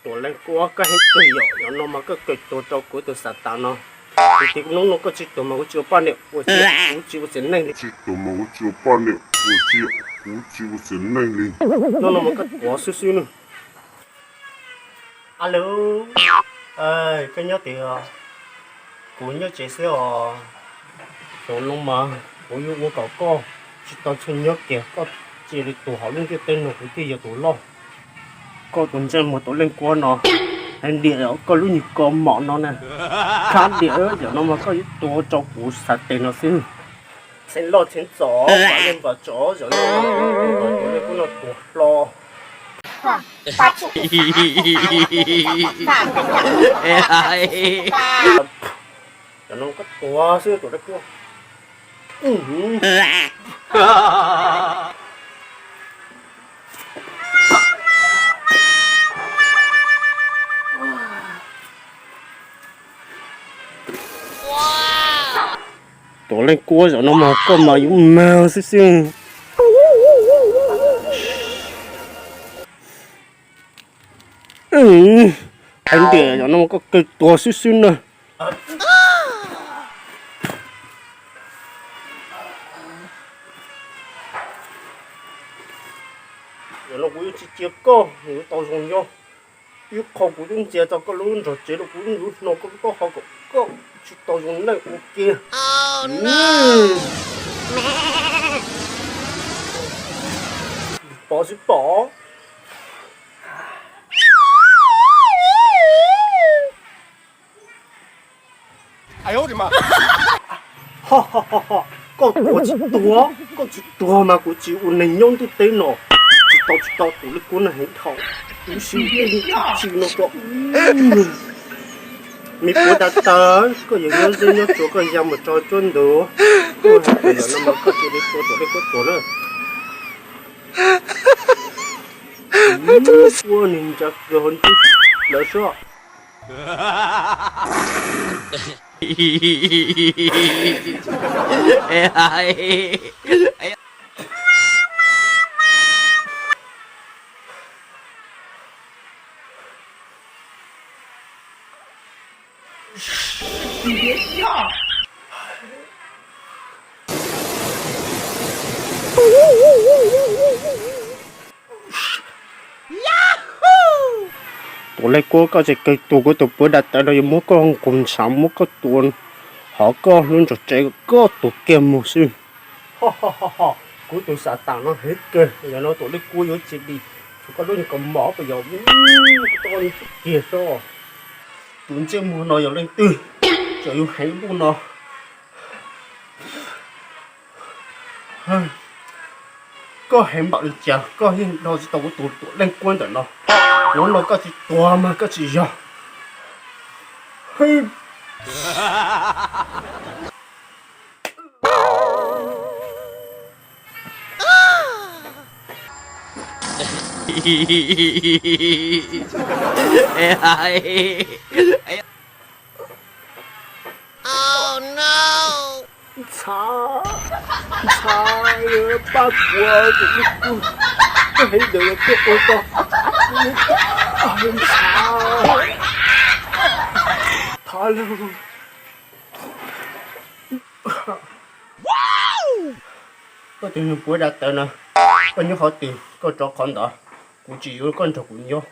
Tuam Leej Kuab, koj heev kawg yom, yog no mas koj kawg tuag rau kuv tus Xatas no. Kuv tias hnub no koj tsis tuag mas kuv tsis ua poj niam ua tsi, kuv tsis ua txiv neej li. Tsis tuag mas kuv tsis ua poj niam ua tsi, kuv tsis ua txiv neej li. Hnub no mas koj tuag xwb xwb nawb. Alo, koj nyob tiag? Kuv nyob tsev xwb os. Xyoo no mas kuv yuav ua kom koj tsis tau chaw nyob kiag, koj cia li tuag hauv lub ntiaj teb no kuv thiaj yog tus loj. Koj tus ntsej muag Tuam Leej Kuab no, heev diam koj lub nyuag kaus mom no na. Khab diam, yam no mas koj yuav tuag rau kuv Xatas no xwb. Txheej loj txheej txom, pam leej pam tsov, yam no mas koj tuag, Tuam Leej Kuab no tuag hlo. Yam no koj tuag xwb Tuam Leej Kuab. Tuam Leej Kuab, zaum no mas koj mas yuav mag xwb xwb. Heev tiag, zaum no mas koj kawg tuag xwb xwb na. Zaum no kuv yuav tsis cia koj yuav tau zoo nyob. Ib qho kuv twb ntxias tau koj lub nrog tsev rau kuv lub hno koj lub taub hau kom koj tsis tau zoo neej ua ke. Pom xwb pom. Koj tuag tsis tuag, koj tsis tuag mas kuv tsis ua neeg nyob ntiaj teb no. Tsis tau tsis tau, Tuam Leej Kuab no heev dhau. Kuv siv tej tshim no rau me puav dav taw, koj yuav nyob zeb nyob tsuas koj ya mus tso cuab ntuv. Koj hais tias zaum no mas koj cia li tua Tuam Leej Kuab tuag na. Ua nws ntsa kawg hauv ntsej lawv soj. Tuam Leej Kuab, koj tsis kawg tuag kuv tus puav dav tawv no yuav muab koj nqus ntshav muab koj tua hauv koj lub nrog tsev, koj tuag kiag mus xwb. Kuv tus Xatas no heev kawg, yog no Tuam Leej Kuab yuav tsis dim, tshuav koj lub nyuag kaus mom puas yog? Koj tau kiag soj. Tus ntsej muag no yog leej twg, tseem yuav heev npaum no. Koj heev npaum li cas koj yeej nrog tsis tau kuv tus Tuam Leej Kuab ntawm no. Hnub no koj tsis tuag mas koj tsis yog. Ntxhab, ntxhab, pab kuv tus tub, koj heev ntawd los koj ua tau, ntxhab, thov lawm. Koj tus nyuag puav dav tawv no, koj nyob qhov twg koj rov qhov ntawd, kuv tsis yuav koj nrog kuv nyob.